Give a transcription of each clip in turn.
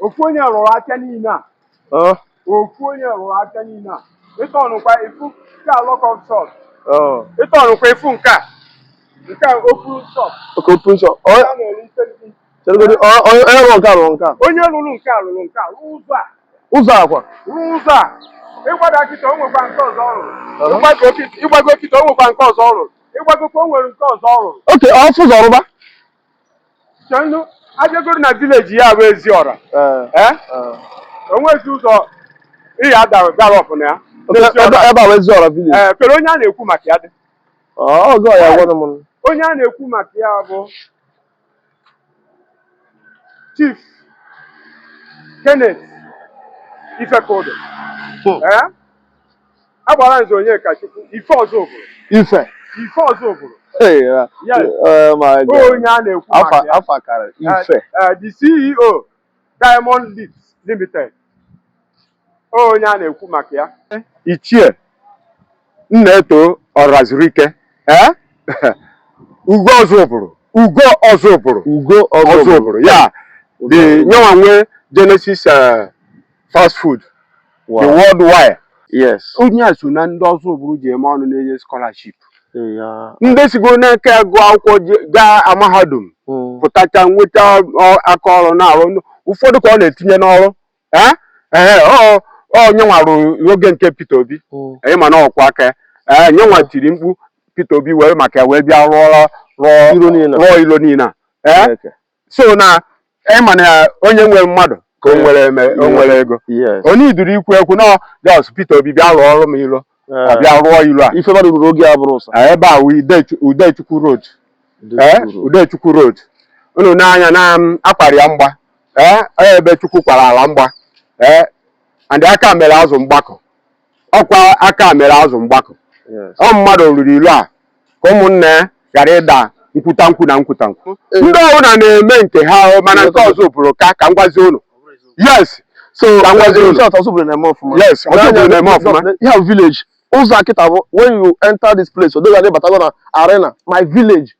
Ofu onye rụrụ afịa niile a. Ofu onye rụrụ afịa niile a. Ịtọnụkwa ifu nke a, lock up shop. Ịtọnụkwa ifu nke a, nke a open shop. Okay, open shop. A na-ere ife ndị Cheregodi, onye rụrụ nke a rụrụ nke a? Onye rụrụ nke a rụrụ nke a, rụọ ụzọ a. Ụzọ akwa. Rụọ ụzọ a. Ịgbada kịta, o nwekwa nke ọzọ ọ rụrụ. Ịgbago kịta, o nwekwa nke ọzọ ọ rụrụ. Ịgbagokwa, o nwere nke ọzọ ọ rụrụ. Okay, ọ fụzọ ọrụba. Chenụ, abịagoro na village ya bụ Eziọra. Ee, o nwezi ụzọ ihe adara garọp na ya. Okay, ebe a bụ Eziọra village. Ee, kere onye a na-ekwu maka ya dị? Ọzọ ya gwara m. Onye a na-ekwu maka ya bụ Chief Kenneth Ifekudu. Ee, agbara nze Onyekachukwu Ife Ọzọbụrụ. Ife. Ife Ọzọbụrụ. Hey, yeah. Yes. Oh my God. Onye a na-ekwu Afa maka ya. Afa karịrị Ife. The CEO, Diamond Leeds Limited. Onye a na-ekwu maka ya, Ichie Nnaeto Ọrazurike, ee, Ugo Ọzọbụrụ, Ugo Ọzọbụrụ. Ugo. Ọzọbụrụ ya, the nyenwa nwe Genesis fast food, the worldwide. Onye a so na ndị Ọzọbụrụ ji eme ọnụ na-enye scholarship. Ndị sigoro n'aka gụọ akwụkwọ gaa mahadum, pụtacha, nweta aka ọrụ na-arụ. Ụfọdụ ka ọ na-etinye n'ọrụ. Ee ee, ọ ọ nyenwa rụrụ oge nke Peter Obi. Anyị ma na ọkwa aka ya. Ee, nyenwa tiri mkpu, Peter Obi wee maka ya wee bịa rụọ rụọ Iro niile. Rụọ ilo niile a. Ee. Chineke. So na ịma na onye nwere mmadụ ka o nwere eme, o nwere ego. Onye iduru ikwu ekwu nọ, just Peter Obi bịa rụọ ọrụ m ilo, ọ bịa rụọ ilo a. Ife mmadụ ruru oge a bụrụ ụsa. Ee, ebe a wụ Udechukwu Road. Ee, Udechukwu Road. Unu n'anya na m akwara ya mgba. Ee, ọ ebe Chukwu kwara ala mgba. Ee, and aka mere azụ mgbakọ, ọkwa aka mere azụ mgbakọ. Ọ mmadụ ruru ilu a ka ụmụnne ya ghara ịda nkwutankwu na nkwutankwu. Ndị ọbụla na-eme nke ha, mana nke ọzọ pụrụ ka m gwazie unu, yes. So Ka m gwazie unu. In short, Ọzụbụrụ na-eme ọfụma. Yes, Ọzụbụrụ na-eme ọfụma. Ya village ụzọ akịta bụ, when you enter this place, odoga dị batago na arena my village.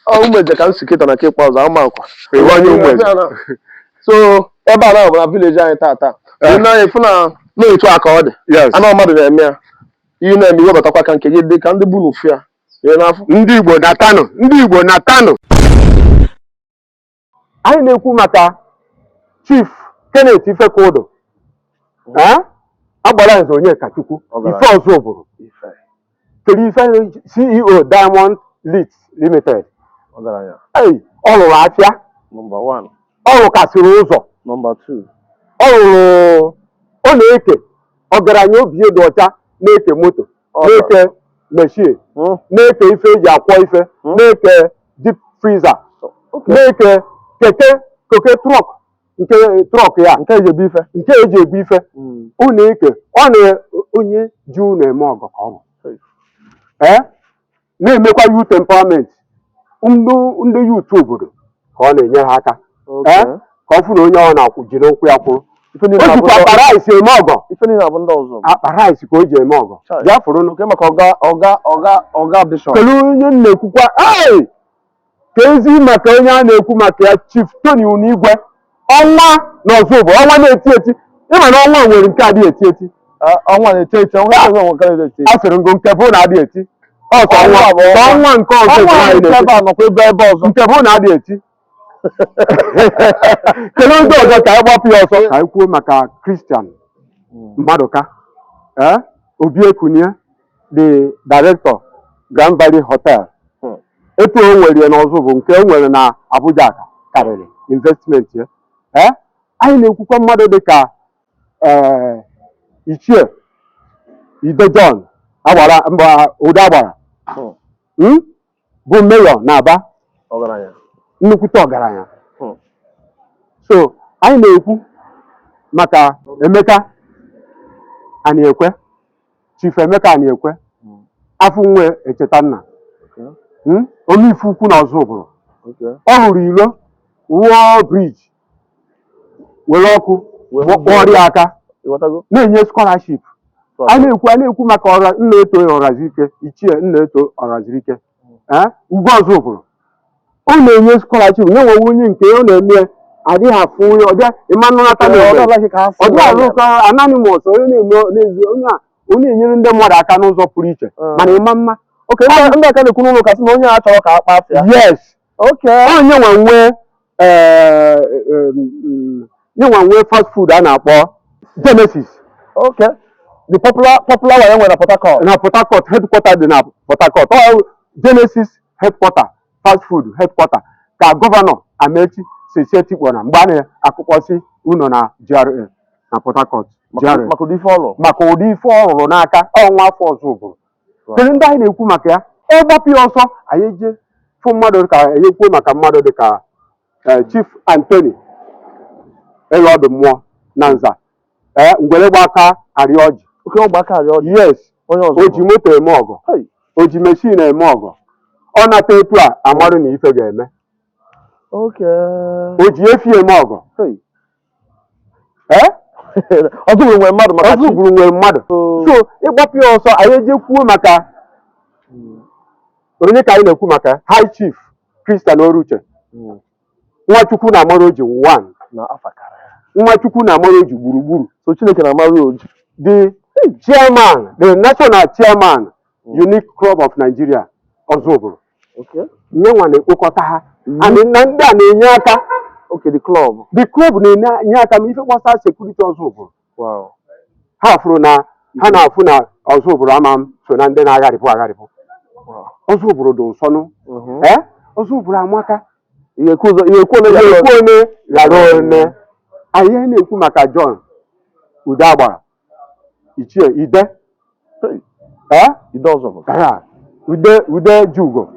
Ọ Ụmụeze ka m si kịta na nke ikpeazụ ama akwa. Ịhụ onye Ụmụeze. So ebe a na bụ na village anyị tata. Ị na-anya ịfụ na n'otu a ka ọ dị. Anụ mmadụ na-eme ya, ihe na-eme, iwebatakwa ka nke gị dị ka ndị bụ n'ofu ya ihe n'afọ. Ndị Igbo natanụ, ndị Igbo natanụ. Anyị na-ekwu maka Chief Kenneth Ifekudu, eh? Agbara nze Onyekachukwu. Ọgaranya. Ife Ọzọbụrụ. Kedu ife? CEO, Diamond Leeds Limited. Ọgaranya. Ei, ọ rụrụ afịa. Number 1. Ọ rụkasịrị ụzọ. Number 2. Ọ rụrụ, ọ na-eke ọgaranya obi dị ọcha, na-eke moto, na-eke machine, na-eke ife eji akwọ ife, na-eke deep freezer, na-eke keke, keke truck, nke truck ya. Nke eji ebu ife. Nke eji ebu ife. Ọ na-eke, ọ na onye ji ụlọ eme ọgọ ka ọ bụ. Ee, na-emekwa youth empowerment. Ndị youth obodo ka ọ na-enye ha aka. Ee, ka ọ fụ na onye ọ na-akwụ jiri ụkwụ ya kwụrụ. Ife niile O abụ jikwa akpa rice eme ọgọ. Ife niile abụ ndị ọzọ. Akpa rice ka o ji eme ọgọ. Chai. Bịa fụrụnụ. Nke maka ọga bishọp. Kedu onye m na-ekwukwa? Ee, ka ezi maka onye a na-ekwu maka ya, Chief Tony Unigwe, ọnwa na ọzọ bụ ọnwa na-eti eti. Ịma na ọnwa nwere nke adịghị eti eti. Ọnwa na-eti eti, ọnwa na-eti, nke na-eti A sịrị ngo nke bụ na adịghị eti ọsọ. Ọnwa Ọnwa bụ sọ ọnwa. Ọnwa nke ọzọ bụ Ọnwa anyị nke na-eti. Ebe a nọkwa ebe ọzọ. Nke bụ na adịghị eti. Kedu ndị ọzọ ka anyị gbapụ ya ọsọ, ka anyị kwuo maka Christian Mmadụka, ee, Obi Ekunie, the director, Grand Valley Hotel. Etu o nwere ya n'ọzọ bụ nke o nwere na Abuja ka karịrị investment ya. Ee, anyị na-ekwukwa mmadụ dịka ee, Ichie Ide John agbara mba Udo agbara, Bụ mayor na Aba. Ọgaranya. Nnukwute ọgaranya. So anyị na-ekwu maka Emeka Aniekwe, Chief Emeka Aniekwe, afọ nwe echeta nna. Omeife ukwu na Ọzụbụrụ. Ọ rụrụ ilo, rụọ bridge, were ọkụ kpọrọ aka. Ịghọtago? Na-enye scholarship. A na-ekwu maka ọra Nna-Eto Ọrazike, Ichie Nna-Eto Ọrazike, ee, Ugo Ọzụbụrụ. Ọ na-enye scholarship, nye nwewe onye nke ọ na-eme. Adịghị afụ onye ọbịa ịma nnụnata Ọ na dọla ka afọ ọ dịghị alụ ụtọ anonymous, onye na-eme n'ezi, onye a ọ na-enyere ndị mmadụ aka n'ụzọ pụrụ iche. Mana ịma mma. Okay, ndị aka na-ekwu n'ụlọ ụka sị na onye a chọrọ ka a kpaa afịa. Yes. Onye nwe nye nwe nwe fast food a na-akpọ Genesis. Okay, the popular one enwere na Port Harcourt. Na Port Harcourt, headquarter dị na Port Harcourt. Ọ Genesis headquarter, fast food headquarter, ka Governor Amaechi si etikpọ na mgbe a na-akụkpọsị ụlọ na GRA na Port Harcourt GRA. Maka ụdị ife ọlụ. Maka ụdị ife ọ rụrụ n'aka ọnwa afọ Ozubulu. Kedu ndị anyị na-ekwu maka ya? Ịgbapụ ya ọsọ, anyị eje fụ mmadụ ka anyị ekwuo maka mmadụ dịka Chief Anthony Elọdụ Mmụọ na Nza, ee, ngwere gba aka arịọ ọjị. Oke ọgba aka arịọ ọjị. Yes. Onye ọzọ. O ji moto eme ọgọ. Hey. O ji machine eme ọgọ. Ọ nata etu a amarụ na ife ga-eme. O ji efi eme ọgọ. Hey. Ee. Ozubulu nwere mmadụ maka chi. Ozubulu nwere mmadụ. So ịgbapụ ya ọsọ, anyị eje kwuo maka onye ka anyị na-ekwu maka High Chief Christian Oruche. Nwachukwu na Amaraoji 1. Na afa karịa. Nwachukwu na Amaraoji gburugburu. So Chineke na amara oji. The chairman, the national chairman, Unique Club of Nigeria, Ozubulu. Nyenwa na-ekpokọta ha and na ndị a na-enye aka. Okay, the club. The club na-enye aka ma ife gbasara security Ozubulu. Ha fụrụ na ha na-afụ na Ozubulu ama m so na ndị na-agharịpụ agharịpụ. Ozubulu dị nsọnụ. Ee, Ozubulu amaka. Ihe ekwu ụzọ, ihe ekwu ole. Ihe ekwu one ghara one. Anyị na-ekwu maka John Ude Agbara, Ichie Ide. Hey. Ee. Ide ọzọ. Aha, Ude Jugo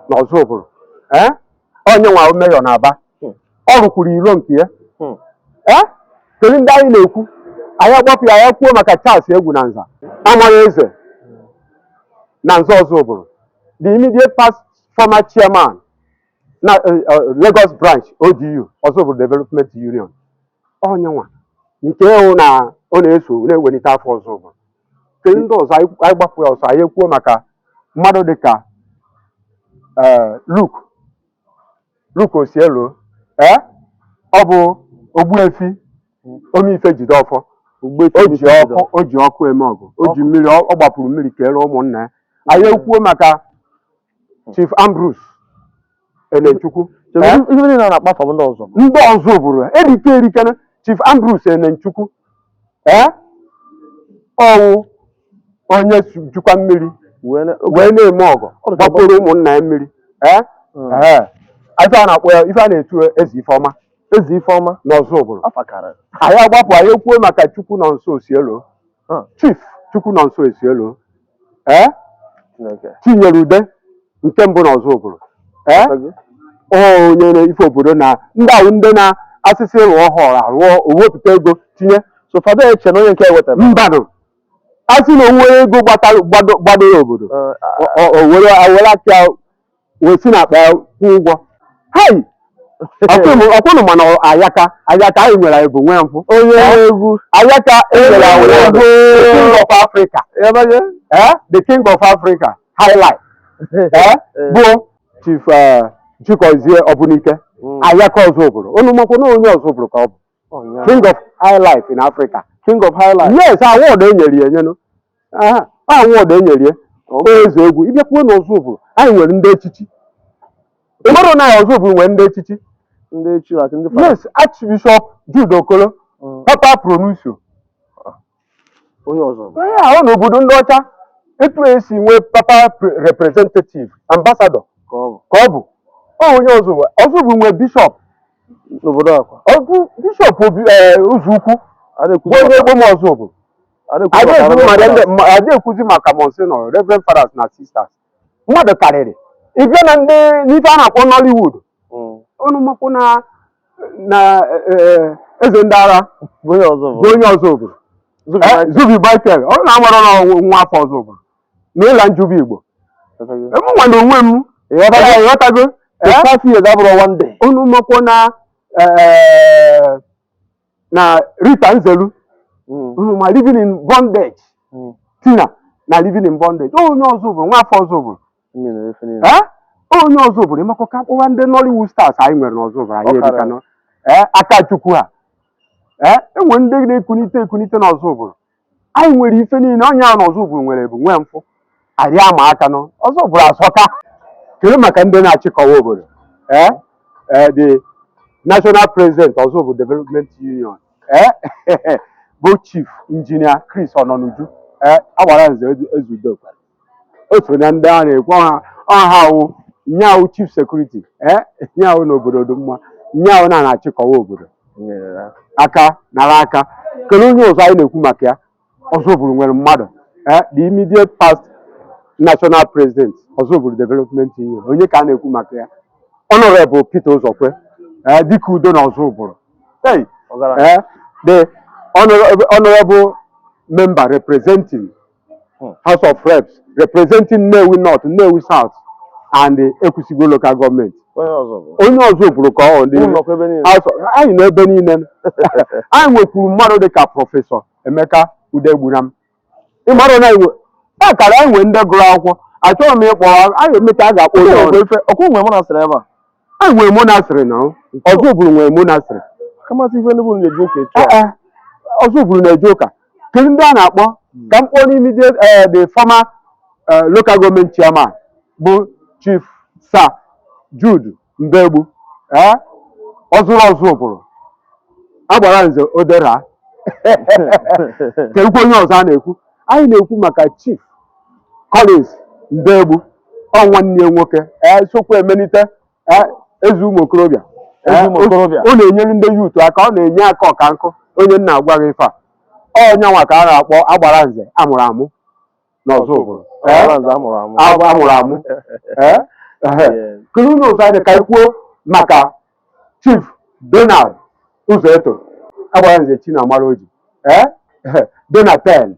na Ozubulu, ee, onye nwa mayor na Aba. Ọ rụkwuru iro nke ya. Ee, kedu ndị anyị na-ekwu? Anyị agbapụ ya, ya kwuo maka Charles Egwu na Nza, Amara Eze na Nza Ozubulu, the immediate past former chairman na Lagos branch ODU, Ozubulu Development Union. Onye nwa nke hụ na ọ na-eso na-ewelite afọ Ozubulu. Kedu ndị ọzọ? Anyị gbapụ ya ọsọ, anyị ekwuo maka mmadụ dịka Luke Osielo. Ee, ọ bụ Ogbuefi Omeife Jideọfọ. O ji ọkụ eme ọgụ, o ji mmiri, ọ gbapụrụ mmiri kere ụmụnna ya. Anyị ekwuo maka Chief Ambrose Enenchukwu. Ife niile na-akpa afọ bụ ndị ọzọ. Ndị Ozubulu erike erikene. Chief Ambrose Enenchukwu, ee, ọwụ onye jukwa mmiri wee wee na-eme ọgọ, gbapụrụ ụmụnna ya mmiri. Ee. Ee, ife a na-akpọ ya, ife a na-etu Eze Ifeọma. Eze Ifeọma. N'Ozubulu. Afa karịrị. Anyị agbapụ, anyị ekwuo maka Chukwu nọ nso Osielo. Chief Chukwu nọ nso Osielo, ee. Chineke. Tinyere Ude nke mbụ n'Ozubulu, ee, onye na ife obodo na ndị ahụ, ndị na-asịsị rụọ hall, arụọ, owepụta ego tinye. So fada eche na onye nke ewetara. Mbanụ, a sị na onwere ego gbadoro obodo, o were aka ya wee si n'akpa ya kwụọ ụgwọ. Hei, ọkwụnụ, mana ayaka ayaka anyị nwere, anyị bụ nwee mfụ. Onye egwu. Ayaka enwere awere egwu, the king of Africa, eh, the king of Africa highlight, eh, bụ Chief Chikozie Ọbụnike, ayaka Ozubulu. Unu makwa na onye Ozubulu ka ọ bụ, king of highlife in Africa. King of highlife. Yes, award enyere ya enyenụ. Aha, award enyere ya, eze egwu. Ịbịakwuo na Ozubulu, anyị nwere ndị echichi. Ịmarụ na Ozubulu nwere ndị echichi? Ndị echi maka ndị fada. Yes, Archbishop Jude Okolo, Papa Pronuncio. Onye ọzọ. Onye ahụ n'obodo ndị ọcha, etu esi nwee papa representative, ambassador. Ka ọ bụ. Ka ọ bụ. Ọ onye Ozubulu. Ozubulu nwee bishọp. N'obodo akwa. Ọ bụ bishọp Obi ụzọ ukwu. A na-ekwuzi bụ onye maka egbo m Ozubulu. A na-ekwuzi maka Adị ekwuzi maka Monsignor, Reverend Fathers na Sisters, mmadụ karịrị. Ịbịa na ndị n'ife a na-akpọ Nollywood, unu makwu na eze ndị agha bụ onye ọzọ bụ onye Ozubulu. Zubi. Zubi Michael, ọ na-amara na nwa afọ Ozubulu na ịla njubu Igbo. Emu nwa na onwe m, ịghọtago? 5 years abụrụ one day. Unu makwu na Rita Nzelu, unu ma Living in Bondage, Tina na Living in Bondage, onye Ozubulu, nwa afọ Ozubulu. Mmiri efe niile. Ee, onye Ozubulu. Ịmakwa ka akpụwa ndị Nollywood stars anyị nwere n'Ozubulu anyị Ọ erika nọ. Ee, Akachukwu ha. Ee, enwe ndị na-ekunite ekunite n'Ọzụbụlụ. Anyị nwere ife niile onye ahụ n'Ọzụbụlụ nwere bụ nwee mfụ arị ama aka nọ. Ọzụbụlụ asọka. Kedu maka ndị na-achịkọwa obodo? Ee, ee, the national president Ọzụbụlụ Development Union, ee, bụ Chief Engineer Chris Ọnọnuju, ee, agbara nze Ezeudokwere, o so na ndị a na-ekwu ọha ọha wụ nyawu chief security, ee, nyawu n'obodo dị mma, nyawu na na-achịkọwa obodo. Aka nara aka. Kedu onye ọzọ anyị na-ekwu maka ya? Ọzụbụlụ nwere mmadụ. Ee, the immediate past national president Ọzụbụlụ Development Union, onye ka a na-ekwu maka ya? Honorable Peter Ụzọkwe, ee, dịka udo na Ọzụbụlụ. Hey, ee, the honorable member representing House of Reps, representing Nnewi North, Nnewi South and the Ekwusigo Local Government. Onye ọzọ bụ Onye Ọzụbụlụ ka ọ dị. Unu nọkwa ebe niile. Anyị nọ ebe niile. Anyị nwekwuru mmadụ dịka Professor Emeka Udegbunam. Ịmarụ na anyị nwe akara, anyị nwere ndị gụrụ akwụkwọ. Achọghị m ịkpọ, anyị emecha a ga-akpọ onye ọrụ. Ife ọkụ nwe mụ na sịrị ebe a. Anyị nwere monastery na Ọzụbụlụ nwere monastery. Kamasị ife ndị bụ na-eji ụka etu a. Ee, Ọzụbụlụ na-eje ụka. Kedu ndị a na-akpọ? Ka m kpọọ n'immediate the former local government chairman bụ Chief Sir Jude Mbegbu, ee, ọzụrụ Ọzụbụlụ, agbara nze Odera. Kedụkwa onye ọzọ a na-ekwu? Anyị na-ekwu maka Chief Collins Mbegbu, ọ nwanne ya nwoke, ee, sokwa emelite, ee, eze ụmụ okorobịa. Eze ụmụ okorobịa. Ọ na-enyere ndị youth aka, ọ na-enye aka ọka nkụ. Onye nna agwa gị ife a, ọ nyanwa ka a na-akpọ agbara nze amụrụ amụ n'Ọzụbụlụ. Agbara nze amụrụ amụ. Amụrụ amụ. Ee, ehe. Kedu ụlọ ụzọ anyị ka anyị kwuo maka Chief Donald Ụzọeto, agbara nze Chinamara Oji, ee, Donatel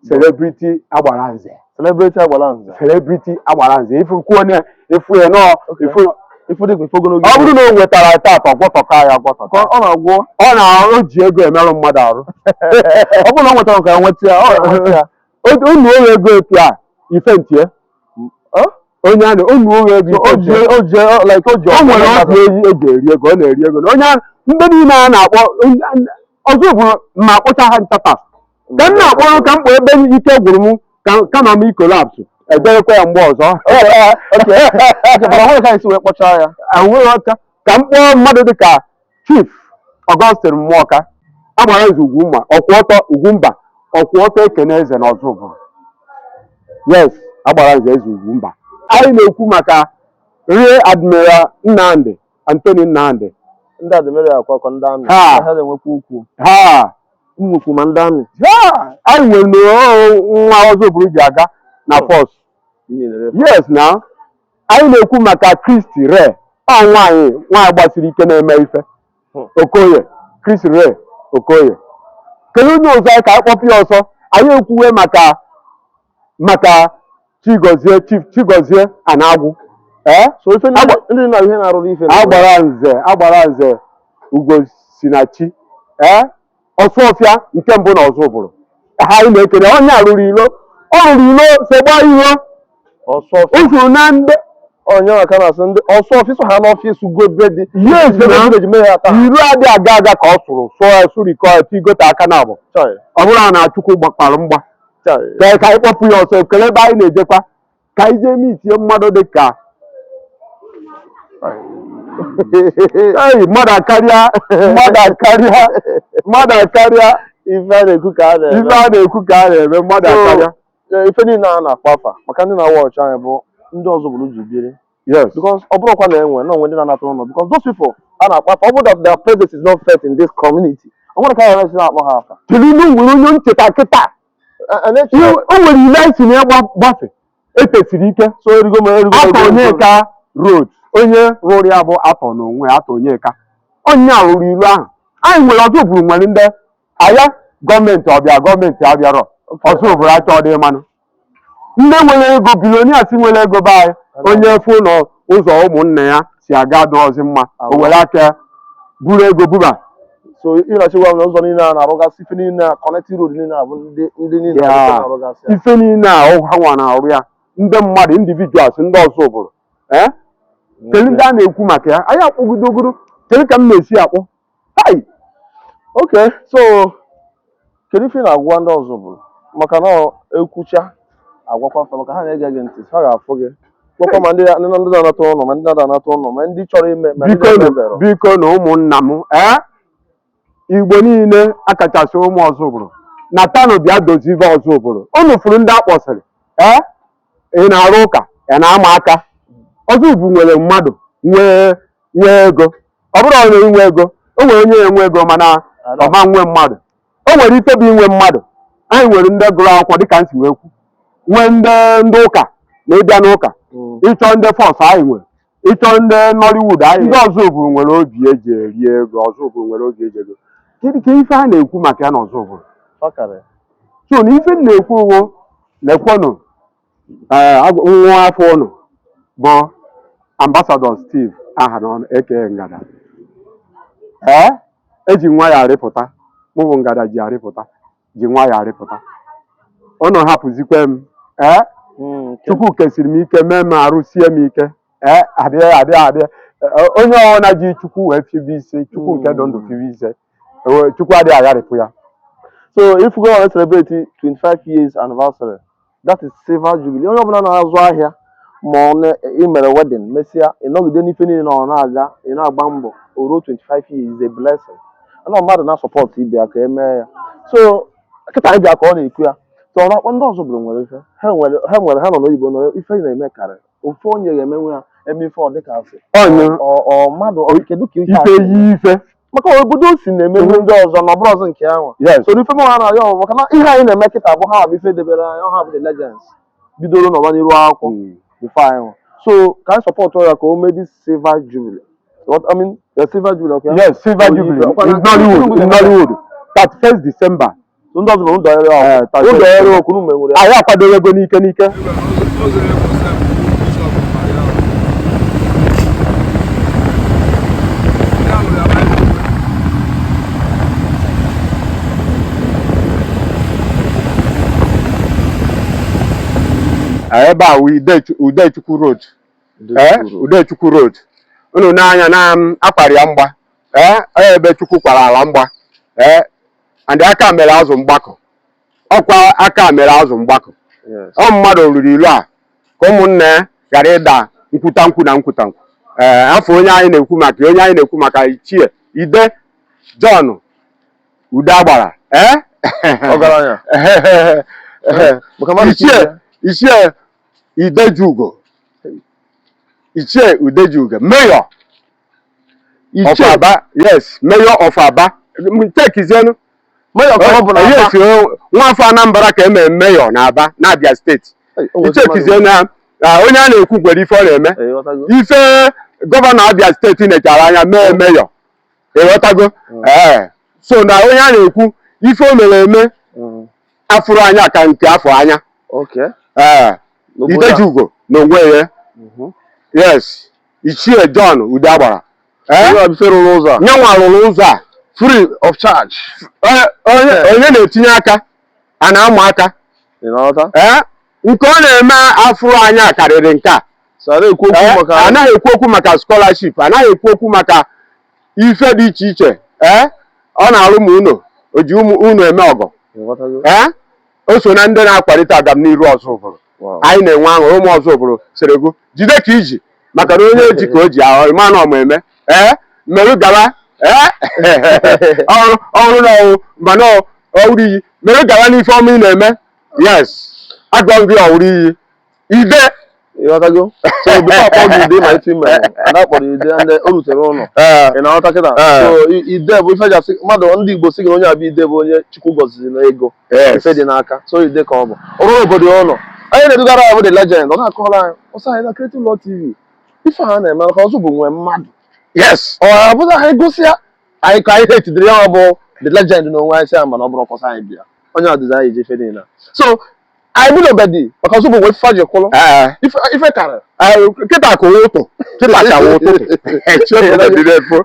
celebrity agbara nze. Celebrity agbara nze. Celebrity agbara nze, ifu kwuo na ifu ya nọọ ifu. Ifu dịka ifu ogologo. Ọ bụrụ na o nwetara tata, ọgwọtọka ya ọgwọtọka. Ka ọ na-agwọ. Ọ na o ji ego emerụ mmadụ arụ. Ọ bụrụ na ọ nwetara nke a, nweta ya, ọ ga-enweta ya. Unu owe ego etu a ife ntie. Ọ? Onye a na unu owe ego So ife o ji ntie. o ji like o ji O nwere ọdụ eji eji eri ego, ọ na-eri ego. Na onye ndị niile a na-akpọ Ọzụbụlụ ma akpụcha ha nchata ka m na-akpọrọ ka m kpọọ ebe ike gwụrụ m ka kama m i collapse ederekwa ya mgbe ọzọ. Okay, mana nwere ka anyị si wee kpọchaa ya. Enweghị aka ka m kpọọ mmadụ dịka Chief Augustine Mmụọka, agbara nze Ugwumba, ọkwụ ọtọ Ugwumba, ọkwụ ọtọ ekene eze na Ọzụbụlụ. Yes, agbara nze eze Ugwumba. Anyị na-ekwu maka Rear Admiral Nnamdi Anthony Nnamdi. Ndị adịmere akwa akwa ndị amị. Ha. Ha na-enwekwa ukwu. Ha. Nnukwu ma ndị amị. Ha, anyị nwere nwa Ọzụbụlụ ji aga na force. Yes, na anyị na-ekwu maka Christy Ray, ọ nwaanyị nwaanyị gbasiri ike na-eme ife. Okoye, Chris Ray Okoye. Kedu onye ọzọ anyị ka anyị kpọpụ ya ọsọ? Anyị ekwuwe maka Chigozie, Chief Chigozie Anagwụ, ee. So ife ndị ndị na ihe na-arụrụ ife na- Agbara nze Ugo Sinachi, ee, Ọsụọfịa nke mbụ na Ọzụbụlụ. Ha anyị na-ekele onye a rụrụ ilo, ọ rụrụ ilo segba iro. Ọsọ O soro na ndị onye maka na-asị ndị ọsọ ọfịs ha n'ọfịs ugo ebe dị. Yes, ebe na. village mee ya taa. Iro adị aga aga ka ọ sụrụ sụọ ya sụrikọ ya tigote aka na abụ. Chai, Ọ bụrụ na Chukwu gbakpara mgba. Chai. Ka anyị kpọpụ ya ọsọ. Ekele ebe anyị na-ejekwa ka anyị jee mitie mmadụ dị ka ei, mmadụ akarịa, mmadụ akarịa, mmadụ akarịa. Ife a na-ekwu ka a na-eme. Ife a na-ekwu ka a na-eme, mmadụ So, akarịa. Ife niile a na-akpọ afa maka ndị na-awa ọchị anyị bụ ndị Ọzụbụlụ ji biri. Yes. Because ọ bụrụkwa na enwe na onwe ndị na-anata ụlọ, because those people a na-akpọ afa, ọ bụrụ that their presence is not felt in this community, ọ nwere ka a ga-esi na-akpọ ha afa. Kedu ihe nwere onye ncheta kịta? A na-eche. O nwere ile anyị si na ya gbafe etesiri ike. So erigo m erigo. Atọ Onyeka Road, onye rụrụ ya bụ Atọ n'onwe ya, Atọ Onyeka, onye a rụrụ ilu ahụ. Anyị nwere Ọzụbụlụ nwere ndị aya gọọmenti ọbịa, gọọmenti abịarọ Ọzụbụlụ achọ dị mmanụ, ndị nwere ego, billionaires nwere ego be anyị. Onye fụ ụlọ ụzọ ụmụnne ya si aga dụọzi mma, o were aka buru ego buba. So ịnachịgwa m na ụzọ niile a na-arụgasị, ife niile a, connecting road niile a bụ ndị niile na-arụgasị ya. Ife niile a ha nwa na-arụ ya, ndị mmadụ, individuals, ndị Ọzụbụlụ, ee. Kedu ndị a na-ekwu maka ya? Anyị akpọgidogoro Kedu ka m na-esi akpọ? Hai! Okay, so kedu ife ị na-agwa ndị Ọzụbụlụ? Maka na ekwucha agwakwa fa, maka ha na-ege gị ntị, ha ga-afụ gị, gwakwa ma ndị ndị na-anata ụlọ, ma ndị na-anata ụlọ, ma ndị chọrọ ime, ma ndị Biko nụ, na-emebero. Biko na ụmụnna m, ee, Igbo niile, akachasị ụmụ Ọzụbụlụ, natanụ bịa dozibe Ọzụbụlụ. Unu fụrụ ndị akpọsịrị, ee, ị na-arụ ụka, ị na-ama aka. Ọzụbụlụ nwere mmadụ, nwee ego. Ọ bụrụ onye inwe ego, o nwere onye enwe ego mana ọ ma nwe mmadụ. O nwere ife bụ inwe mmadụ. Anyị nwere ndị gụrụ akwụkwọ dịka m si wee kwu, nwee ndị ụka na ịbịa n'ụka. Ịchọ ndị force, anyị nwere. Ịchọ ndị Nollywood, anyị. Ndị Ọzụbụlụ nwere obi eji eri ego. Ọzụbụlụ nwere obi eji ego. Kedu ka ife a na-ekwu maka ya na Ọzụbụlụ? So na ife m na-ekwu wo, lekwenụ nwa afọ ụnụ bụ Ambassador Steve Ahanọnụ aka Ngada. Ee, eji nwa ya arịpụta. Mụ bụ Ngada ji arịpụta, ji nwa ya arịpụta. Ụnụ hapụzikwe m. Ee, Chukwu kesiri m ike, mee m arụ sie m ike. Ee, adịghị adịghị adịghị onye ọbụla ji Chukwu wee fibe isi, Chukwu nke dị ndụ fibe ise, Chukwu adịghị agharịpụ ya. So if we go and celebrate 25 years anniversary, that is silver jubilee. Onye ọbụla na-azụ ahịa, ma ọ na ị mere wedding, mesịa ị nọgide n'ife niile na ọ na-aga, ị na-agba mbọ o ruo 25 years is a blessing. Ana mmadụ na-support ibe ya ka emee ya. So kịta anyị bịa ka ọ na-ekwu ya. So ọ na-akpọ ndị Ọzụbụlụ nwere ife ha nwere, ha nwere, ha nọ n'oyibo nọ. Ife na-eme karịrị ofu onye ga-emenwe ya, eme ife ọ dịka asị Onye ọ mmadụ kedu ka ihe a ife si eme? Yi ife. Maka obodo o si na-emegbu ndị ọzọ na ọ bụrụ ọzọ nke ahụ. So n'ife mụ ha na-arịọ bụ maka na ihe anyị na-eme kịta bụ ha bụ ife debere anyị, ha bụ the legends bidoro n'ọba n'iru akwụkwọ before anyị nwa. So ka anyị support ya ka o mee this silver jubilee, what I mean, the silver jubilee, okay? Yes, silver jubilee in Nollywood, in Nollywood, 31st December. So ndị ọzọ na ndọnyere ọkụ 31st. Ndọnyere ọkụ unu menwere ya. Anyị akwadoghị ego n'ike n'ike. Ebe a wụ Udechukwu Road. Ee, Udechukwu Road. Unu n'anya na m akwara ya mgba. Ee, ọ ebe Chukwu kwara ala mgba. Ee, and aka mere azụ mgbakọ, ọkwa aka mere azụ mgbakọ. Ọ mmadụ ruru ilu a ka ụmụnne ya ghara ịda nkwutankwu na nkwutankwu. Ee, afọ onye anyị na-ekwu maka, onye anyị na-ekwu maka, Ichie Ide John Ude Agbara, ee. Ọgaranya maka mmadụ. Ichie Idejugo, Ichie Udejugo, mayor of Ichie Aba. Yes, mayor of Aba. Tekizienu. Mayor ka ọ bụ na Aba. Yes, o, nwafọ Anambra ka emere mayor na Aba na Abia Steeti. Hey, o nwere Ichekizie na onye a na-ekwu nwere ife ọ na-eme. Ee, ịghọtago. Ife governor Abia Steeti nechara anya mee mayor, ịghọtago? Ee, so na onye a na-ekwu, ife o mere eme afụrụ anya ka nke afọ anya. Ee. N'obodo a. Idejugo n'onwe ya. Yes, Ichie John Ude Agbara, ee. Onye ọbịa rụrụ ụzọ a. Nyanwa rụrụ ụzọ a. Free of charge. Onye na-etinye aka a na-amụ aka. Ị na-aghọta? Ee, nke ọ na-eme afụrụ anya karịrị nke a. So a na-ekwu okwu Ee, maka anaghị ekwu okwu maka scholarship, anaghị ekwu okwu maka ife dị iche iche. Ee, ọ na-arụ ụmụ unu, o ji ụmụ unu eme ọgọ. Ịghọtago? Ee, o so na ndị na-akwalite agamniru Ọzụbụlụ. Anyị na-enwe aṅụrị. Ụmụ Ọzụbụlụ sịrị gụ jide ka iji, maka na onye ji ka o ji ahụ ịma na ọma eme. Ee, mmerụ gawa. Ee, ọrụ ọrụ na ọwụ mana ọwụrụ iyi merụ gawa n'ife ọma ị na-eme. Yes, agọ gị ọwụrụ iyi ide. Ịghọtago? So before akpọ gị ide, ma ife mere ada kpọrọ ide ndị o rutere ụlọ. Ị na-aghọta kịta? So ide bụ ife ji asị mmadụ, ndị Igbo sị gị na onye abịa ide bụ onye Chukwu gọziri na ego. Ife dị n'aka. So ide ka ọ bụ ọrụ obodo ya ụlọ onye na-edugara ya bụ the legend. Ọ na-akọrọ anyị ọsọ anyị na Creative Law TV ife ha na-eme, maka ọzọ bụ nwee mmadụ. Ọ abụghị anyị gosi ya anyị ka anyị hetidere ya bụ the legend na onwe anyị sị ya, mana ọ bụrụ ọkọsọ anyị bịa onye ọdịza anyị ji ife niile. So anyị bidobedi maka ọzọ bụ nwee ife ji kwụrụ. Ife ife karịrị. Kịta ka ụtụ, kịta ka ụtụtụ chiefụdịrị efo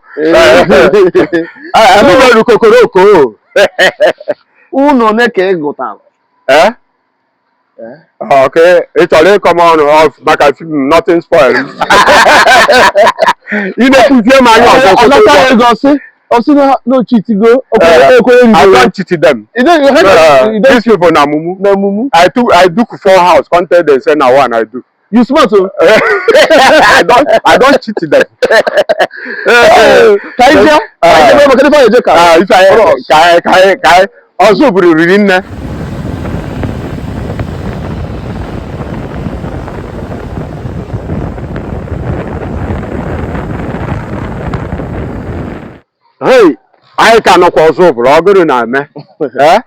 anụberu kokoroko. Ụlọ one ka ị gụtara? Ee. Okay, ị chọrọ ịkọ m ọnụ maka film Nothing Spoil. Ị na-ekwuzie m anya ọzọ. Ọ nata ego, ọ sị na o cheatigo. I don cheat them. These people na mumu. Na mumu. I do four house, come tell them say na one I do. You smart o. I don cheat them. Ka anyị jee, ka anyị jee, maka ife anyị eje ka Ife anyị ka anyị ka anyị ka anyị Ozubulu riri nne. Hey, anyị ka nọkwa Ozubulu, ọ gụrụ na-eme. Eh?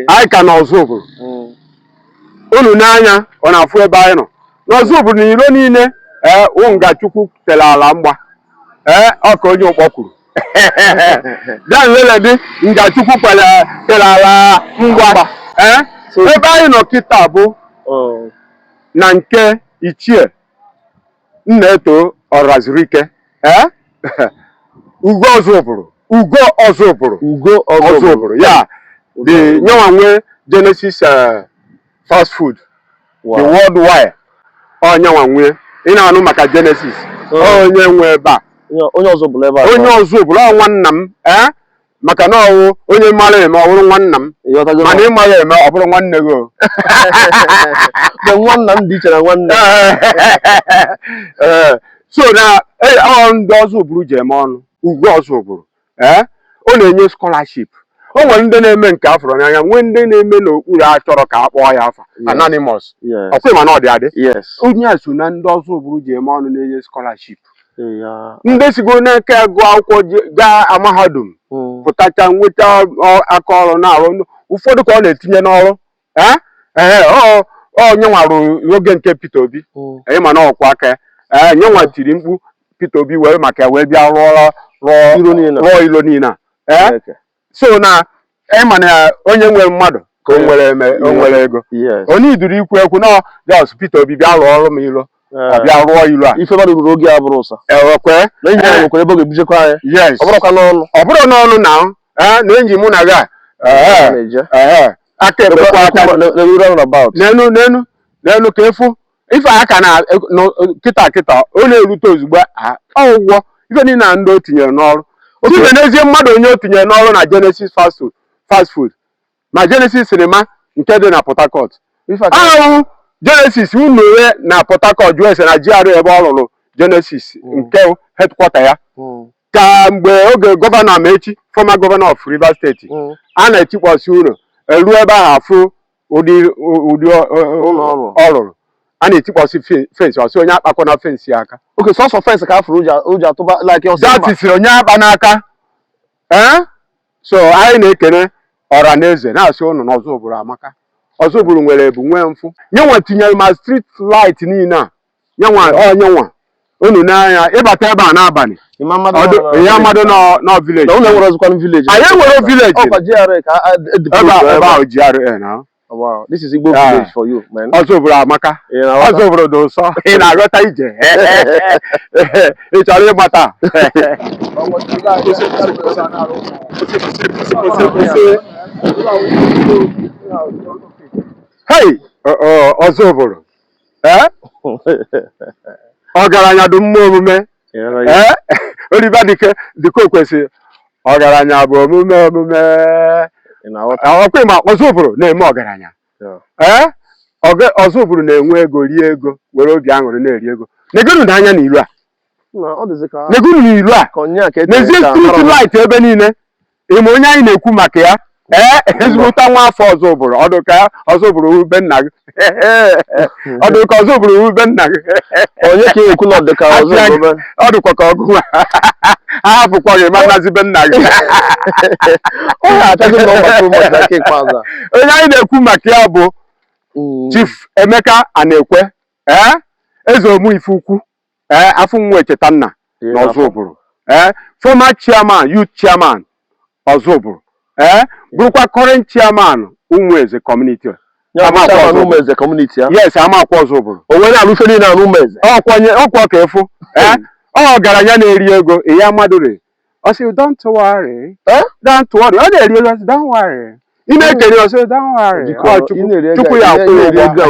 Anyị ka nọ Ozubulu. Unu n'anya ọ na-afụ ebe anyị nọ n'Ozubulu na iro niile. Ee, nga Chukwu tere ala mgba. Ee, ọ ka onye ụkpọ kwuru bịa nlele dị nga Chukwu tere ala mgba. Ee, ebe anyị nọ kịta bụ na nke ichie Nnaeto Ọrazurike. Ee, Ugo Ozubulu, Ugo Ozubulu. Ugo. Ozubulu ya the nyenwa nwe Genesis fast food, the worldwide. Ọ nyenwa nwe ị na-anụ maka Genesis, onye nwe ebe a. Onye Ozubulu ebe a. Onye Ozubulu, ọ nwanna m. Ee, maka na ọwụ onye mara eme, ọ bụrụ nwanna m, mana ị mara eme, ọ bụrụ nwanne gị o. Nwanna m dị iche na nwanne. Ee, so na ọ ndị Ozubulu ji eme ọnụ. Ugo Ozubulu, ee, ọ na-enye scholarship. O nwere ndị na-eme nke afọrọ n'anya, nwee ndị na-eme n'okpuru achọrọ ka a kpọọ ya afa, anonymous. Ọkwa ma na ọ dị adị. Onye a so na ndị Ozubulu ji eme ọnụ na-enye scholarship. Ndị sigo n'aka gụọ akwụkwọ gaa mahadum, pụtacha, nweta aka ọrụ na-arụ. Ụfọdụ ka ọ na-etinye n'ọrụ. Ee, ọ nyenwarụ oge nke Peter Obi. Anyị ma na ọkwa aka ee nyenwa tiri mkpu Peter Obi wee maka ya wee bịa rụọ rụọ ilo niile a. Ee, so na ịma na onye nwere mmadụ ka o nwere eme, o nwere ego. Onye iduru ikwu ekwu na just Peter Obi bịa rụọ ọrụ m ilo, ọ bịa rụọ ilo a. Ife mmadụ ruru oge a bụrụ ụsa. Ewekwe. Na enyi ya nwekwara ebe ọ ga-ebujekwa anyị. Yes. Ọ bụrụkwa n'ọnụ. Ọ bụrụ n'ọnụ na ee na enyi mụ na gị a aka ebekwa aka n'enu n'enu n'enu ka efu ife aka na kịta kịta ọ na-erute ozugbo ọgwụgwọ ife niile na ndị o tinyere n'ọrụ. Ife n'ezie mmadụ onye o tinyere n'ọrụ na Genesis fast food ma Genesis cinema nke dị na Port Harcourt ahụ, Genesis unu onwe na Port Harcourt jụọ ese na GRA ebe ọ rụrụ Genesis nke headquarter ya, ka mgbe oge gọvanọ Amaechi, former governor of Rivers State, a na-etikpọsi ụlọ elu ebe ahụ, afụ ụdị ụdị ọ rụrụ, a na-etikpọsi fence, ọsị onye akpakọ na fence aka. Oke sọsọ fence ka afụrụ ụjọ atụba like ọsọ. That is onye akpa n'aka. Ee, so anyị na-ekene ọra na eze na-asị ụnụ na Ozubulu amaka. Ozubulu nwere ebu, nwee mfụ. Nyenwa tinyere ma street light niile a, nyenwa onyenwa unu n'anya ịbata ebe a n'abalị ya mmadụ nọ village. Village. Anyị enwere village ebe ahụ, GRA na. Wow, this is Igbo village for you, man. Ozubulu amaka. Ozubulu dị ụsọ. Ị na-aghọta ije ị chọrọ ịgbata. Hey, Ozubulu, ee, ọgaranya dị mma omume. Ee, Oliver dịka o kwesịrị, ọgaranya bụ omume omume. Ọkwa ma Ozubulu na-eme ọgaranya. Ee, Ozubulu na-enwe ego, rie ego, were obi aṅụrị na-eri ego. Negonu n'anya n'ilu a, negonu n'ilu a, n'ezie street light ebe niile. Ịma onye anyị na-ekwu maka ya? Ee, ezigbote nwa afọ Ozubulu. Ọdụ ka Ozubulu ube nna gị, ọdụ ka Ozubulu ube nna gị. Onye ka ekwu na ọdụ ka Ozubulu? Ọ dịkwa ka ọgụ nwa ahapụkwa gị ma nazi be nna gị. Ọ ga-achọzi na ọgbakọ ụmụaka nke ikpeazụ. Onye anyị na-ekwu maka ya bụ Chief Emeka Anekwe, ee, eze omuife ukwu, ee, afọ nwa echeta nna na Ozubulu, ee, former chairman, youth chairman Ozubulu, ee, bụrụkwa current chairman Ụmụeze community. Ụmụeze community ya. Yes, Amakwa Ozubulu. O nwere alụfe niile na Ụmụeze. Ọkwanye ọkwa ka efu. Ee, ọ ọgaranya na-eri ego ya mmadụ re. Ọ sị, "Don't worry, don't worry." Ọ na-eri ego, don't worry. Ị na-ekele ọsọ, don't worry. Ọ Chukwu Chukwu ya akwụ ya ụgwọ.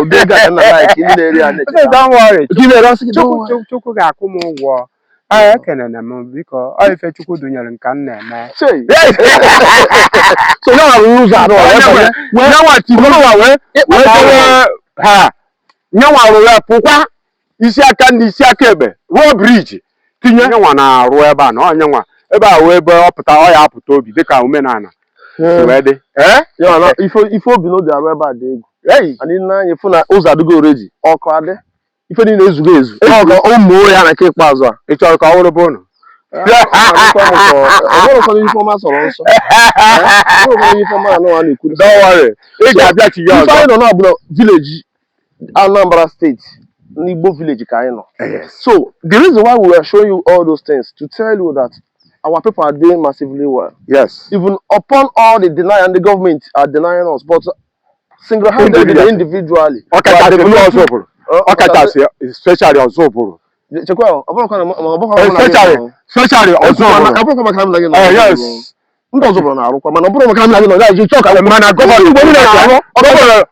Sị, don't worry. Chukwu Chukwu ga-akwụ m ụgwọ. Ee, ekelere m, biko, ọ ife Chukwu dunyere nka m na-eme. So ya nwere ụzọ arụ Nyanwa tiburuwa wee dewe ha, nyanwa rụrụ ya, pụkwa isi aka ndị isi aka ekpe rụọ bridge tinye. Nyanwa na-arụ ebe a na ọ nyanwa ebe a wee ebe ọ pụta, ọ ya apụta obi dịka omenala si wee dị. Ee. Ya na ife obi n'obi arụ ebe a dị egwu. Anyị na-anya fụ na ụzọ adịgo already, ọkụ adị, ife niile ezugo ezu. Ọ ka ụmụ ya na nke ikpeazụ a. Ị chọrọ ka ọ wụrụ be unu? Ọ bụrụkwa ife ọma sọrọ nsọ, ọ bụrụkwa ife ọma anụ a na-ekwu. Don't worry, ị ga-abịachi ya Ife ọzọ. anyị nọ na village Anambra State, n'Igbo village ka anyị nọ. So the reason why we are showing you all those things, to tell you that our people are doing massively well, even upon all the deny and the government are denying us, but single-handedly, individually. Ọkachasị ndị Ozubulu, ọkachasị especially Ozubulu. Chekwa, ọ bụrụkwa na ma ọ bụrụkwa na Especially Ozubulu. Ọ bụrụkwa maka na m na gị nọ. Yes. Ndị ọzọ bụrụ na-arụkwa, mana ọ bụrụ maka na m na gị nọ ya ji chọọ ka Mana governor Igbo niile na-arụ. Governor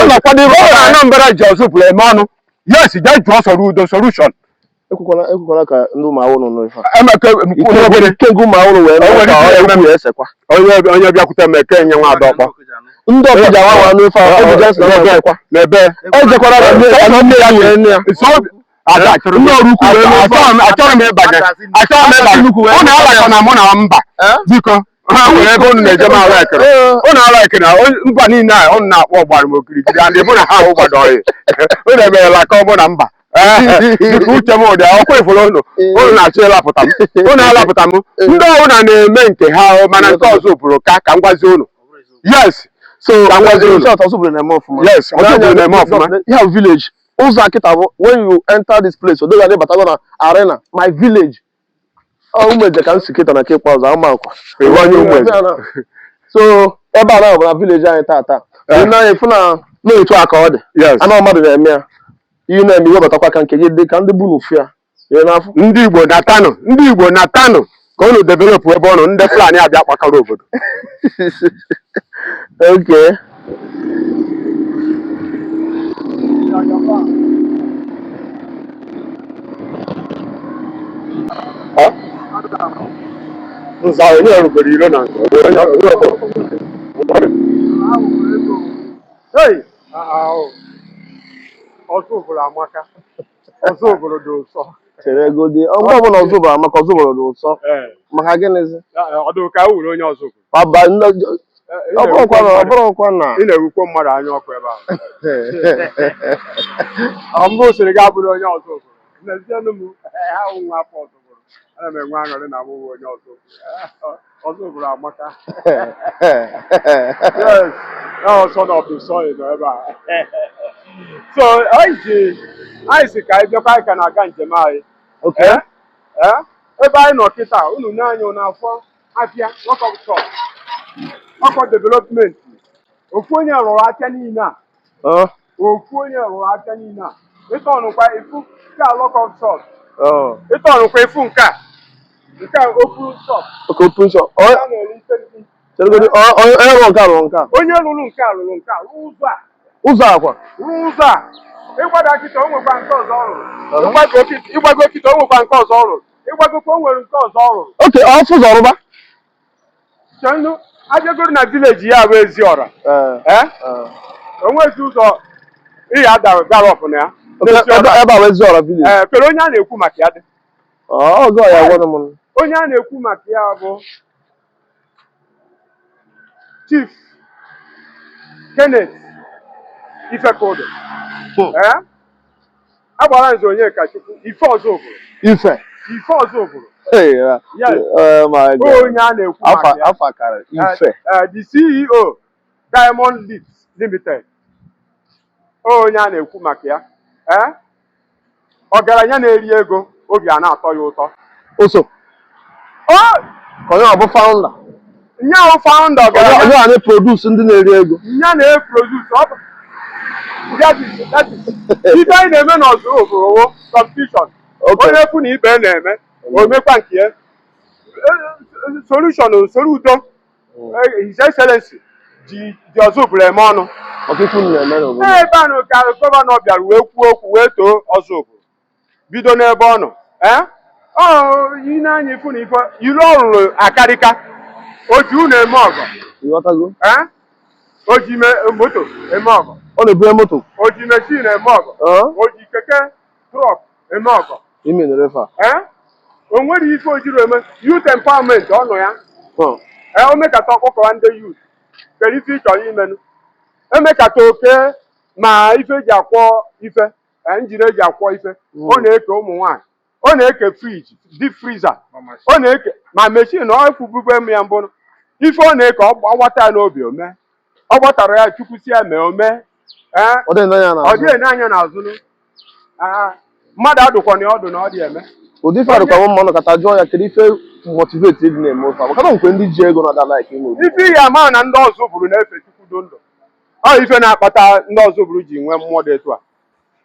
na-akwado, governor Anambra ji Ozubulu eme ọnụ. Yes, jee jụọ Soludo solution. Ekwukwala, ekwukwala ka ndị ụmụ awụrụ nọ ife a. Emeka. Ike nke ụmụ awụrụ wee O mee nwere ka ike ọ eme m. ya esekwa. Onye bịakwute m eke nye nwa adọkpọ. Ndị ọkịja nwa nwa n'ife a, ọ bụ Johnson na-ekwa. N'ebe O jekwara na nne ya wee nne ya. Ada achọrọ m Ndị ọrụ ukwu wee mee ife a. Achọrọ m ịbanye, achọrọ m ịbanye. Nnukwu wee Unu alakọ na mụ na mba. Biko, ha nwere ebe unu na-eje m arụ ekere. Unu alụ ekere na mba niile a unu na-akpọ gbara m okirikiri, and mụ na ha ahụ gbado ọyị. Unu emerela ka ọ bụ na mba. Biko, uche m ụdị ọkwa ifuru unu unu na-achọ ịlapụta m, unu alapụta m. Ndị ọbụla na-eme nke ha, mana nke Ozubulu ka m gwazie unu, yes. So Ka m gwazie unu. Short, Ozubulu na-eme ọfụma. Yes, Ozubulu na-eme ọfụma. Ya village, ụzọ akịta bụ when you enter this place, odoga na ịbatago na arena my village. Ọ Ụmụeze ka m si kịta na nke ikpeazụ ama nkwa. Ịbụ onye Ụmụeze? So ebe a na bụ na village anyị tata. Eh. Ị na-anya fụ na n'otu a ka ọ dị. Anụ mmadụ na-eme ya, ihe na-eme, iwebatakwa ka nke gị dị ka ndị bunu fụ ya ihe n'afọ. Ndị Igbo na Kano, ndị Igbo na Kano, ka unu develop ebe ọnụ ndị Fulani abịa kpakọrọ obodo. Okay. Nza onye rubere iro na nza. Hey! Ozubulu amaka. Ozubulu dị ụsọ. Chere godi, mgbe ọbụla Ozubulu amaka, Ozubulu dị ụsọ. Maka gịnịzi? Ọ dị ka wuru onye Ozubulu. Baba, ọ bụrụkwa na ọ bụrụkwa na Ị na-ewukwo mmadụ anya ọkụ ebe ahụ. Ọ mbụ sịrị gị abụrụ onye Ozubulu. N'ezienụ m, ha wụ nwa afọ Ozubulu. Ana m enwe aṅụrị na mụ bụ onye Ozubulu. Ozubulu amaka. Yes, ọ son of the soil nọ ebe a. So anyị ji anyị si ka anyị bịakwa, anyị ka na-aga njem anyị. Eh? Ebe anyị nọ kịta, unu na-anya n'afọ afịa lock-up shop, ọkọ development. Ofu onye rụrụ afịa niile a. Ofu onye rụrụ afịa niile a. Ịtọnụkwa ifu nke a, lock-up shop. Ịtọnụkwa ifu nke a open shop. Okay, open shop. A na-ere ife ndị Chere godi, onye rụrụ nke a rụrụ nke a? Onye rụrụ nke a rụrụ nke a, rụọ ụzọ a. Ụzọ akwa. Rụọ ụzọ a. Ịgbada kịta, o nwekwa nke ọzọ ọ rụrụ. Ịgbago kịta, o nwekwa nke ọzọ ọ rụrụ. Ịgbagokwa, o nwere nke ọzọ ọ rụrụ. Okay, ọ fụ ụzọ rụba. Chenụ, abịagoro na village ya bụ Eziọra. Ee, onwezi ụzọ ihe adara garọpụ na ya. Okay, ebe a bụ Eziọra village. Ee, kedu onye a na-ekwu maka ya dị? Ọ gọ ya gwara m. Onye a na-ekwu maka ya bụ Chief Kenneth Ifekodo. Ee, agbara nze Onyekachukwu Ife Ozubulu. Ife. Ife Ozubulu. Hey, yeah. Yes. Oh my God. Onye a na-ekwu Afa maka ya. Afa karịrị. Ife. The CEO, Diamond Leeds Limited. Onye a na-ekwu maka ya, ee, ọgaranya na-eri ego, obi a na-atọ ya ụtọ. Oso. O Ka onye ọ bụ founder. Nya founder Onye ọgaranya. Onye a na-produce ndị na-eri ego. Nya na-eproduce ọ bụ that is ife anyị na-eme n'Ozubulu, competition. Onye fụ na ibe na-eme, o mekwa nke ya. Solution, Soludo, His Excellency ji Ọzụbụlụ eme ọnụ. Maka ife unu na-eme n'obodo. Ebe a nụ ka governor bịara wee kwuo okwu wee too Ọzụbụlụ, bido n'ebe ọ nọ. Ee, ọ ị na-anya ifu na ife ilu ọ rụrụ akarịka. O ji unu eme ọgọ. Ịghọtago? Ee, o ji moto eme ọgọ. Ọ na-ebunye moto. O ji machine eme ọgọ. O ji keke truck eme ọgọ. Ime nere fa. Ee, o nwere ife o jiri eme youth empowerment ọnụ ya. Ee, o mekata ọkpọkọwa ndị youth, kedu ife ị chọrọ imenụ? Emekata oke ma ife eji akwọ ife, engine eji akwọ ife. Ọ na-eke ụmụ nwaanyị, ọ na-eke fridge, deep freezer, ọ na-eke ma machine. Ọ ekwubube m ya mbụ, ife ọ na-eke, ọ gbata ya n'obi ome, ọ gbatara ya, Chukwu si ya mee, ome. Ee. Ọ dịghị n'anya Ọ n'azụ. dịghị n'anya n'azụ. Mmadụ adụkwana ya ọdụ na ọ dị eme. Ụdị ife adịkwa mma nọkọta jụọ ya kedu ife motivate ịdị na-eme ofe a, maka na nkwe ndị ji ego na-ada like ime ụdị. Ife ihe ama na ndị Ọzụbụlụ na-efe Chukwu dị ndụ, ọ ife na-akpata ndị Ọzụbụlụ ji nwee mmụọ dị etu a,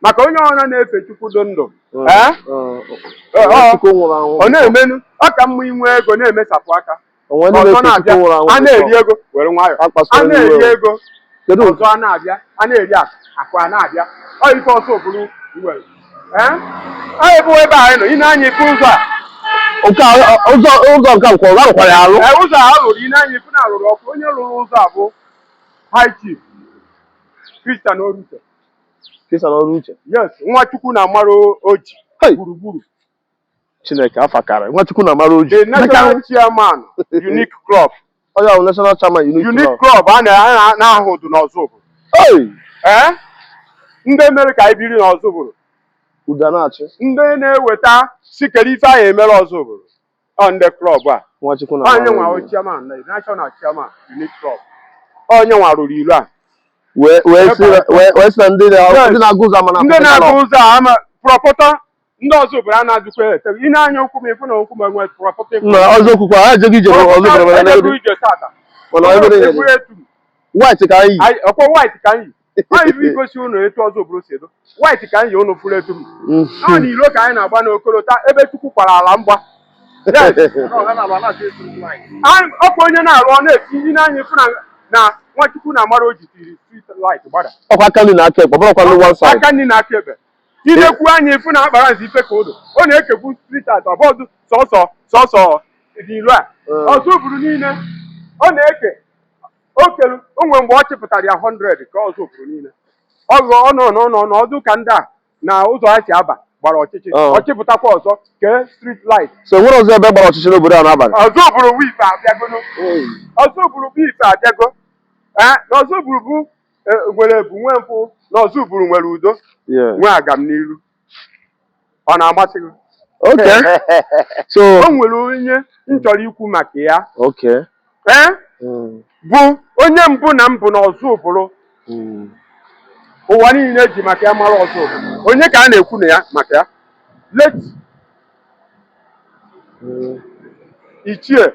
maka onye ọbụla na-efe Chukwu dị ndụ, ee. Chukwu nwụrụ anwụ. Ọ na-emenu ọ ka mma inwe ego na-emesapụ aka. Onwe ndị Ọzọ na-efe Chukwu na-abịa nwụrụ anwụ. A na-eri ego were nwayọọ. A kpasuru A na-eri iwe. ego. Kedu? Ọzọ a na-abịa, a na-eri akụ, akụ a na-abịa. Ọ ife Ọzụbụlụ nwere. Ee, ọ ebe ebe anyị nọ, ị na-anya ife ụzọ a. Nke a, ụzọ nke a nke ọ arụkwara ya alụ? Ee, ụzọ a rụrụ, ị na-anya ife na arụrụ ọkụ. Onye rụrụ ụzọ a bụ High Chief Christian Oruche. Christian ọrụ uche. Yes, Nwachukwu na-amara oji Hey! gburugburu. Chineke, afa karị Nwachukwu na amara oji. The national chairman, Unique Club. Onye ahụ national chairman Unique Unique Club. Club a na-ahụ ụdụ n'Ọzụbụlụ. Hey! Ee, ndị mere ka anyị biri n'Ọzụbụlụ. Udo na-achị. Ndị na-eweta sikere ife anyị emere Ọzụbụlụ, ọ ndị club a. Nwachukwu na Onye amara nwa oji. chairman, na national chairman Unique Club, onye nwa rụrụ ilu a. Wee sị na ndị Yes. ndị na-agụ ụzọ ama na Ndị na-agụ ụzọ a ama prọpọtọ ndị Ọzụbụlụ a na-adịkwa ete. Ị na-anya okwu m, ịfụ na okwu m enwe prọpọtọ. Na ọzọ okwukwa ha ejeghị ije Ọzụbụlụ mana Ejego ije tata. Mana ebe niile Egwu etu white ka anyị yi. Ọkwa white ka anyị yi. Ọ ife igosi ụnụ etu Ọzụbụlụ si edo. White ka anyị yi, ụnụ fụrụ etu m. Ọ na ilo ka anyị na-agba n'okolo taa, ebe Chukwu kwara ala mgba. Yes. Ọkwa onye na-arụ, ọ na-eti ị na-anya ịfụ na Nwachukwu na-amara o ji tiri street light gbada. Ọkwa aka nri na aka ekpe, ọ bụrụkwa ndị one side. Aka nri na aka ekpe. Ilekwu anya ịfụ na akpara nzi ife ka ụdụ ọ na-ekekwu street light, ọ bọdụ sọsọ sọsọ n'ilu a. Ọzụbụlụ niile ọ na-eke okelu o nwere mgbe ọ chịpụtara ya 100 ka Ọzụbụlụ niile ọzọ ọ nọ nọ nọ n'ọdụ ka ndị a na ụzọ ha si aba gbara ọchịchị. Ọ chịpụtakwa ọzọ kee street light. So nwere ọzọ ebe gbara ọchịchị n'obodo a n'abalị. Ọzụbụlụ bụ ife abịagono. Ọzụbụlụ bụ ife abịago. Ee, na Ọzụbụlụ bụ nwere ebu nwee mpụ, na Ọzụbụlụ nwere udo, nwee agamniru. Ọ na-amasị gị? Okay. So O nwere onye m chọrọ ikwu maka ya. Ee, bụ onye mbụ na mbụ na Ọzụbụlụ ụwa niile ji maka ya mara Ọzụbụlụ. Onye ka a na-ekwu na ya maka ya? Late Ichie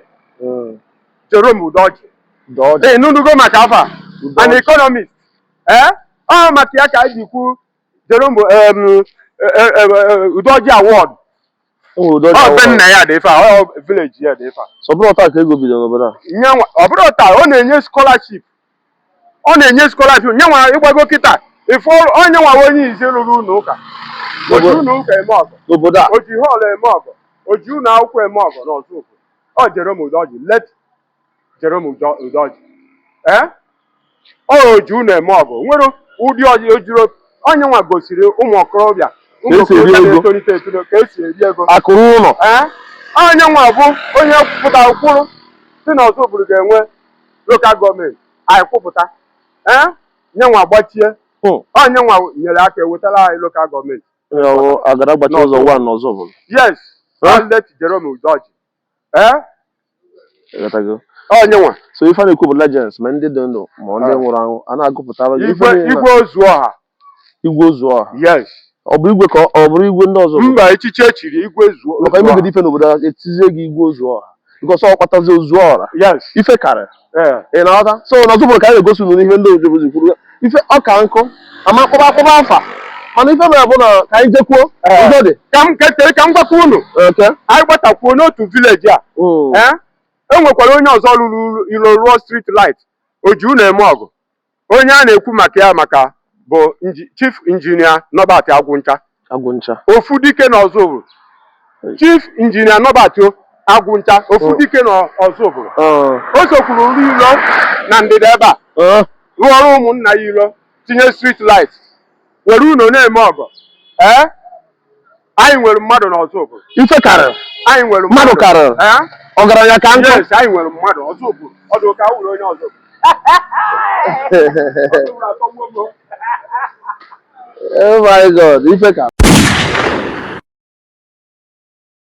Jerome Udoji. Udoji. Ee, nnunugo maka afọ a. Udoji. An economist. Ee, ọ maka ya ka anyị ji kwu Jerome Udoji Award. O nwere Udoji Ọ be award. nna ya dị ife a, ọ village ya dị ife a. So ọ bụrụ taa ka ego bidoro n'obodo a. Nyenwa, ọ bụrụ taa, ọ na-enye scholarship. Ọ na-enye scholarship. Nyenwa ịgbago kịta. Ife onye nwa onye izi rụrụ ụlọ ụka. O ji ụlọ ụka eme ọgọ. N'obodo a. O ji hall eme ọgọ. O ji ụlọ akwụkwọ eme ọgọ n'Ọzụbụlụ. Ọ Jerome Udoji, late Jerome Udoji. Ee? Ọ ji ụlọ eme ọgọ. Nwere ụdị ọjị ojiro onye nwa gosiri ụmụ okorobịa, ụmụ Ka esi eri okorobịa ego. na-etolite etolite ka esi eri ego. Akụrụ ụlọ. Ee, onye nwa bụ onye pụtara kwụrụ si na Ọzụbụlụ ga-enwe local government, anyị kwupụta. Ee, nye nwa gbachie. Onye nwa nyere aka ewetara anyị local government. Ya bụ agada gbachi ụzọ one n'Ọzụbụlụ. Yes. Huh? Late Jerome Udoji. Ee. Ịghọtago? Onye nwa. So ife a na-ekwu bụ legends, ma ndị dị ndụ ma ndị nwụrụ anwụ, a na-agụpụtara gị ife Igwe niile. Igwe Ozuọha. Igwe Ozuọha. Yes. Ọ bụ igwe ka ọ bụrụ igwe ndị ọzọ bụ? Mba, echichi echiri Igwe Zuo Maka imegide ife n'obodo a, etizie gị Igwe Ozuọha because ọ kpatazi ozuọra. Ife karịrị. Ị na-aghọta? So n'Ọzụbụlụ ka anyị na-egosi unu n'ihe ndị obodo kwuru, ife ọka nkụ ama mkpọba akpọba afa, mana ife mere bụ na ka anyị jekwuo. Udo dị. Ka m ketere, ka m gwakwa unu. Anyị gbatakwuo n'otu village a. Ee, e nwekwara onye ọzọ rụrụ ilo, rụọ street light. Oji ụnọ eme ọgọ. Onye a na-ekwu maka ya maka bụ Chief Engineer Norbert Agwụncha. Agwụncha. Ofu dike na Ọzụbụlụ. Chief Engineer Norbert Agwụncha, ofu dike na Ọzụbụlụ. O sokwuru rụ ilo na ndịda ebe a, rụọrọ ụmụnna ya ilo, tinye street light, were ụnọ na-eme ọgọ. Ee, anyị nwere mmadụ na Ọzụbụlụ. Ife karịrị. Anyị nwere Mmadụ karịrị. Ee? Ọgaranya ka nkụ. Yes, anyị nwere mmadụ. Ọzụbụlụ, ọdụ ka awụrụ onye Ọzụbụlụ. Ọzụbụlụ atọgbuo m. Oh my God, ife ka.